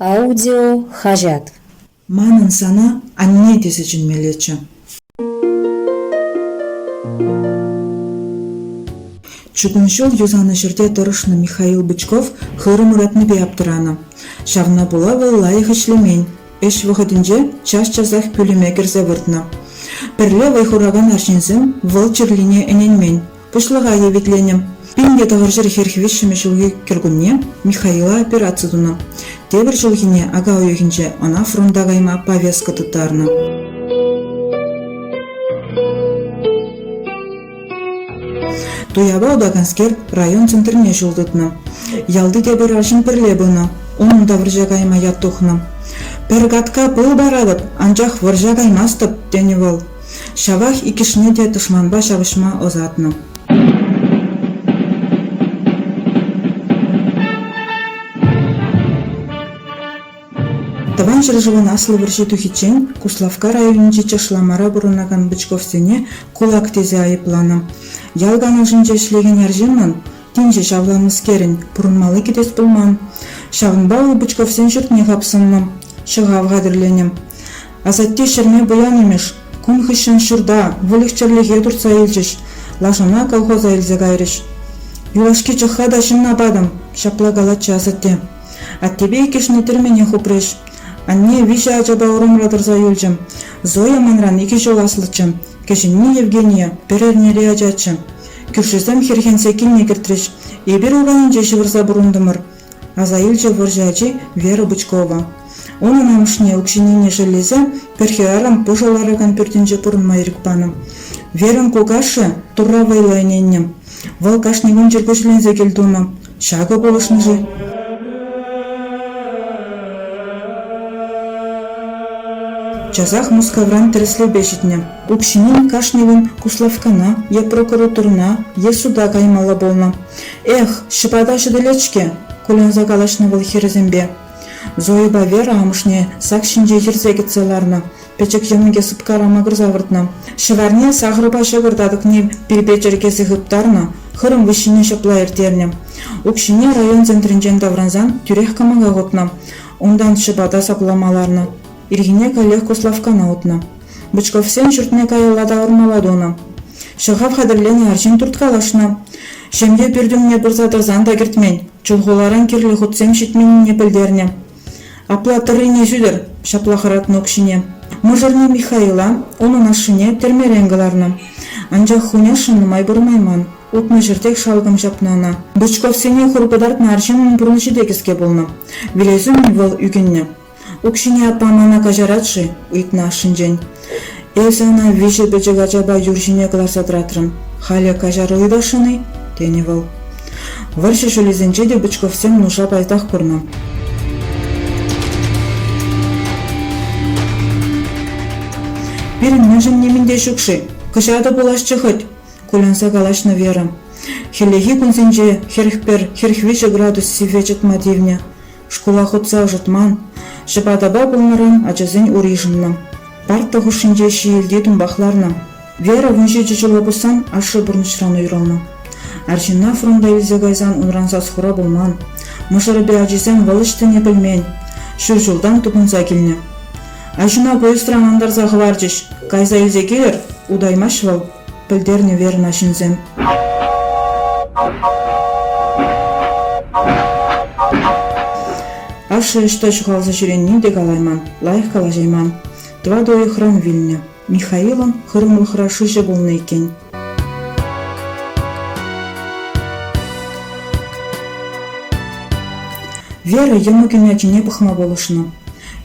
Аудио хаҫат. Манӑн сана анне тесе чӗнмеллеччӗ. Чукун ҫул юсанӑ ҫӗрте тӑрӑшнӑ Михаил Бычков хырӑм ыратнипе аптӑранӑ. Ҫавна пула вӑл лайӑх ӗҫлемен, ӗҫ вӑхӑтӗнче час-часах пӳлӗме кӗрсе выртнӑ. Пӗрле вӑй хуракан арҫынсем вӑл чирлине ӗненмен, Пуҫлӑха евитленӗ. 1943 ҫулхи кӗркунне Михаила операци тунӑ. Тепӗр ҫулхине ака уйӑхӗнче ӑна фронта кайма повестка тыттарнӑ. Туяпа утаканскер район центрне ҫул тытнӑ. Ялти тепӗр арҫын пӗрле пынӑ. Унӑн та вӑрҫа кайма ят тухнӑ. «Пӗр катка пыл паратӑп, анчах вӑрҫа каймастӑп», тенӗ вӑл. Ҫавах иккӗшне те тӑшманпа ҫапӑҫма ӑсатнӑ. Тӑван ҫӗршывӑн Аслӑ вӑрҫи тухиччен Куславкка районӗнчи Чашламара пурӑнакан Бычковсене кулак тесе айӑпланӑ. Ял канашӗнче ӗҫлекен арҫыннӑн, тин ҫеҫ авланнӑскерӗн, пурӑнмалли кӗтес пулман. Ҫавӑнпа вӑл Бычковсен ҫуртне хапсӑннӑ, ҫӑхав хатӗрленӗ. Асатте ҫӗрме пуян имӗш. Кун хыҫҫӑн ҫурта, выльӑх-чӗрлӗхе туртса илчӗҫ, лашана колхоза илсе кайрӗҫ. Юлашки чӑхха та ҫынна патӑм, ҫапла калатчӗ асатте. Аттепе иккӗшне тӗрмене хупрӗҫ. Анне виҫӗ ачапа урамра тӑрса юлчӗ. Зоя манран икӗ ҫул аслӑччӗ, кӗҫӗнни Евгения пӗр эрнери ачаччӗ. Кӳршӗсем хӗрхенсе килне кӗртрӗҫ. Эпир урайӗнче ҫывӑрса пурӑнтӑмӑр. Аса илчӗ вӑрҫӑ ачи Вера Бычкова. Унӑн амӑшне укҫинине шеллесе пӗр хӗрарӑм пушӑ ларакан пӳртӗнче пурӑнма ирӗк панӑ. Верӑн кукашшӗ Турра вӑйлӑ ӗненнӗ. Вӑл кашни кун чӗркуҫленсе кӗл тунӑ. Ҫакӑ пулӑшнӑ-ши? Часах Мускавран тӗрӗслевпе ҫитнӗ. Укҫинен кашни кун Куславккана е прокуратурӑна, е суда каймалла пулнӑ. Эх, ҫӑпата ҫӗтӗлет-ҫке, кулянса калаҫнӑ вӑл хӗрӗсемпе. Зойӑпа Вера амӑшне сак ҫинче йӗрсе кӗтсе ларнӑ, пӗчӗк йӑмӑкӗ сыпкара макӑрса выртнӑ. Ҫӑварне сахӑрпа ҫӑкӑр татӑкне пирпе чӗркесе хыптарнӑ, хырӑм выҫҫине ҫапла ирттернӗ. Укҫине район центрӗнчен таврӑнсан тӳрех кӑмака хутнӑ, унтан ҫӑпата саплама ларнӑ. Ирхине каллех Куславккана утнӑ. Бычковсен ҫуртне каялла тавӑрмалла тунӑ. Ҫӑхав хатӗрленӗ арҫын турткалашнӑ. Ҫемье пӳрт умне пырса тӑрсан та кӗртмен, Чулхуларан кирлӗ хутсем ҫитменнине пӗлтернӗ. Апла тӑррине сӳтӗр, ҫапла хӑратнӑ укҫине. Мӑшӑрне Михаила, унӑн ашшӗне тӗрмерен кӑларнӑ. Анчах хуняшшӗ нумай пурӑнайман, утнӑ ҫӗртех шалкӑм ҫапнӑ ӑна. Бычковсене хур кӑтартнӑ арҫыннӑн пурнӑҫӗ те кӗске пулнӑ. Вилес умӗн вӑл ӳкӗннӗ. Укҫине аппа мана каҫарать-ши? ыйтнӑ ашшӗнчен. Эсӗ ӑна виҫӗ пӗчӗк ачапа юр ҫине кӑларса тӑратрӑн. Халӗ каҫару ыйтасшӑн-и? тенӗ вӑл. Вӑрҫӑ ҫулӗсенче те Бычковсем нуша пайтах курнӑ. Пирӗн мӗншӗн нимӗн те ҫук-ши? Кӑҫатӑ пуласчӗ хӑть, кулянса калаҫнӑ Вера. Хӗллехи кунсенче 41, 43 градус сивве чӑтма тивнӗ. Шкула хутса ӑшӑтман, ҫӑпатапа пулнӑран ачасен ури шӑннӑ. Парта хушшинче ҫиелти тумпах ларнӑ. Вера 17 ҫула пуссан ашшӗ пурнӑҫран уйрӑлнӑ. Арҫынна фронта илсе кайсан унран сас-хура пулман. Мӑшӑрӗпе ачисем вӑл ӑҫтине пӗлмен. Ҫур ҫултан тупӑнса килнӗ. Аҫуна поездран антарса хӑварчӗҫ. Кайса илсе килӗр, утаймасть вӑл, пӗлтернӗ Верӑна ҫынсем. Ашшӗ ӑҫта ҫухалса ҫӳренине те калайман, лайӑх калаҫайман. Тӑватӑ уйӑхран вилнӗ. Михаилӑн хырӑмлӑхра шыҫӑ пулнӑ иккен. Вера йӑмӑкӗн ачине пӑхма пулӑшнӑ.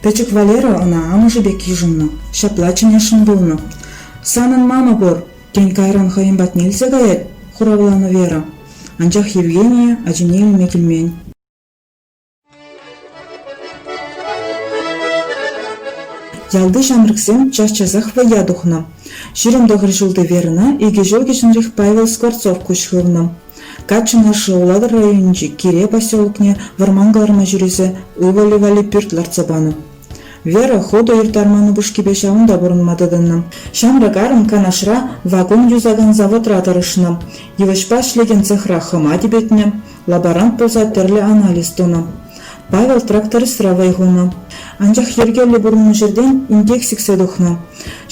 Пӗчӗк Валера ӑна амӑшӗ пек йышӑннӑ, ҫапла чӗнесшӗн пулнӑ. «Санӑн мама пур, тен, кайран хӑйӗн патне илсе каять?» – хуравланӑ Вера. Анчах Евгения ачине илме килмен. Ялти ҫамрӑксем час-часах вӑййа тухнӑ. 29 ҫулти Верӑна икӗ ҫул кӗҫӗнрех Павел Скворцов куҫ хывнӑ. Каччӑн ашшӗ Улатӑр районӗнчи Кире поселокне вӑрман кӑларма ҫӳресе ывӑлӗ валли пӳрт лартса панӑ. Вера хутӑ ыртарман упӑшкипе ҫавӑнта пурӑнма тытӑннӑ. Ҫамрӑк арӑм Канашра вакун юсакан заводра тӑрӑшнӑ, йывӑҫпа ӗҫлекен цехра хӑма типӗтнӗ, лаборант пулса тӗрлӗ анализ тунӑ. Павел трактористра вӑй хунӑ. Анчах йӗркеллӗ пурӑннӑ ҫӗртен инкек сиксе тухнӑ.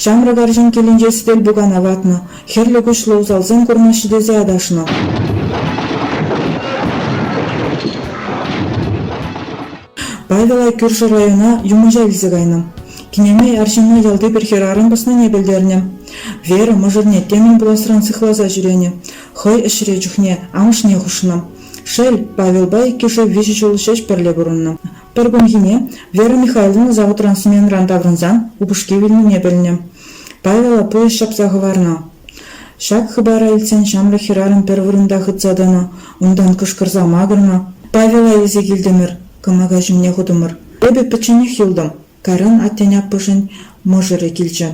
Ҫамрӑк арҫын килӗнче сӗтел-пукана ватнӑ, хӗрлӗ куҫлӑ усалсем курмаҫҫӗ тесе аташнӑ. Павела кӳршӗ района юмӑҫа илсе кайнӑ. Кинемей арҫынна ялти пӗр хӗрарӑм пӑснине пӗлтернӗ. Вера мӑшӑрне темӗн пуласран сыхласа ҫӳренӗ, хӑй ӗҫре чухне амӑшне хушнӑ. Шел, Павелпа иккӗшӗ виҫӗ ҫул ҫеҫ пӗрле пурӑннӑ. Пӗр кунхине Вера Михайловна заводран сменӑран таврӑнсан упӑшки вилнине пӗлнӗ. Павела пуйӑс ҫапса хӑварнӑ. Ҫак хыпара илтсен ҫамрӑк хӗрарӑм пӗр вырӑнта хытса тӑнӑ, унтан кӑшкӑрса макӑрнӑ. Павела илсе килтӗмӗр, кӑмака ҫумне хутӑмӑр. Эпӗ пӗчченех юлтӑм. Кайран аттен аппӑшӗн мӑшӑрӗ килчӗ.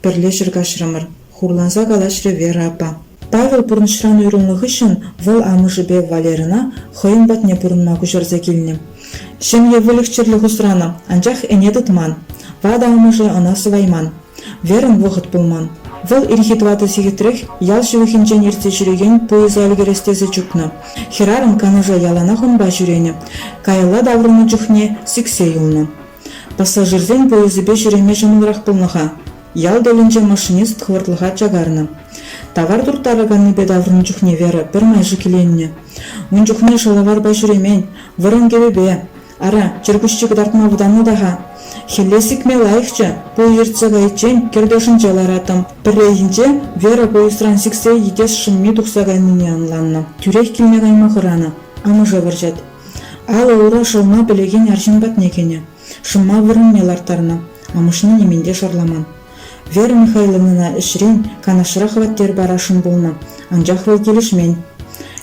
Пӗрле ҫӗр каҫрӑмӑр, хурланса калаҫрӗ Вера аппа. Павел пурнӑҫран уйрӑлнӑ хыҫҫӑн вӑл амӑшӗпе Валерӑна хӑйӗн патне пурӑнма куҫарса килнӗ. Ҫемье выльӑх-чӗрлӗх усранӑ, анчах ӗне тытман. Ватӑ амӑшӗ ӑна сӑвайман. Верӑн вӑхӑт пулман. Вӑл ирхи тӑватӑ сехетрех ял ҫывӑхӗнчен иртсе ҫӳрекен пуйӑса ӗлкӗрес тесе чупнӑ. Хӗрарӑм Канаша яланах унпа ҫӳренӗ, каялла таврӑннӑ чухне сиксе юлнӑ. Пассажирсен пуйӑсӗпе ҫӳреме ҫӑмӑлрах пулнӑ-ха. Ял тӗлӗнче машинист хӑвӑртлӑха чакарнӑ. Тавар турттараканнипе таврӑннӑ чухне Вера пӗрмай шикленнӗ. Ун чухне шӑлаварпа ҫӳремен, вӑрӑм кӗвӗпе. Ара, чӗркуҫҫи кӑтартма вӑтаннӑ та-ха. Хӗлле сикме лайӑхчӗ, пуйӑс иртсе кайиччен кӗрт ӑшӗнче лараттӑм. Пӗррехинче Вера пуйӑсран сиксе йӗтес шӑмми тухса кайнине ӑнланнӑ. Тӳрех килне кайма хӑранӑ. Амӑшӗ вӑрҫать. Алӑ-ура шӑлма пӗлекен арҫын патне кӗнӗ. Шӑмма вырӑнне ларттарнӑ. Амӑшне нимӗн те шарламан. Вера Михайловнӑна ӗҫрен Канашра хваттер парасшӑн пулнӑ, анчах вӑл килӗшмен.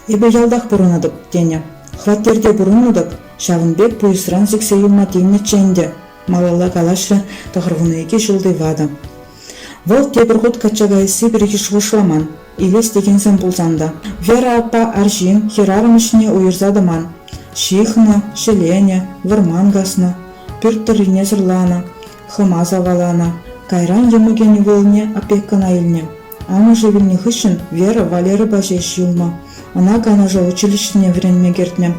«Эпӗ ялтах пурӑнатӑп», тенӗ. Хваттерте пурӑннӑ-тӑк, ҫавӑн пек пуйӑсран сиксе юлма тивнӗччӗ ӗнтӗ, малалла калаҫрӗ 92 ҫулти ватӑ. Вӑл тепӗр хут качча каясси пирки шухӑшламан, илес текенсем пулсан та. Вера аппа арҫын, хӗрарӑм ӗҫне уйӑрса тӑман. Ҫыхнӑ, ҫӗленӗ, вӑрман каснӑ, пӳрт тӑррине сӑрланӑ, хӑма саваланӑ. Кайран йӑмӑкӗн ывӑлне опекӑна илнӗ. Амӑшӗ вилнӗ хыҫҫӑн Вера Валерӑпа ҫеҫ юлнӑ. Ӑна Канаша училищӗне вӗренме кӗртнӗ.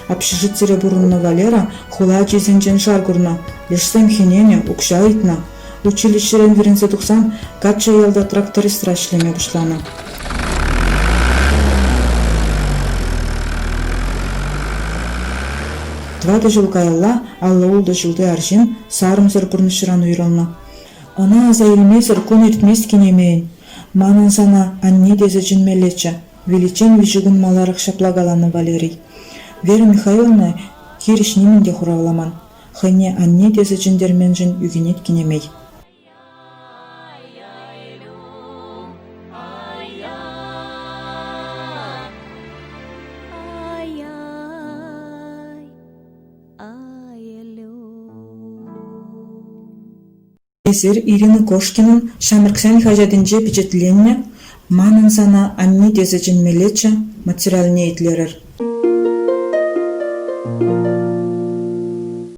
Общежитире пурӑннӑ Валера хула ачисенчен шар курнӑ, лешсем хӗненӗ, укҫа ыйтнӑ. Училищӗрен вӗренсе тухсан каччӑ ялта трактористра ӗҫлеме пуҫланӑ. Тӑватӑ ҫул каялла 56 ҫулти арҫын сарӑмсӑр пурнӑҫран уйрӑлнӑ. Ӑна аса илмесӗр кун иртмест кинемейӗн. Манӑн сана анне тесе чӗнмеллеччӗ, виличчен виҫӗ кун маларах ҫапла каланӑ Валерий. Вера Михайловна хирӗҫ нимӗн те хуравламан. Хӑйне анне тесе чӗнтерменшӗн ӳкӗнет кинемей. Эсир Ирина Кошкинӑн «Ҫамрӑксен хаҫатӗнче» пичетленнӗ «Манӑн сана анне тесе чӗнмеллеччӗ» материалне итлерӗр.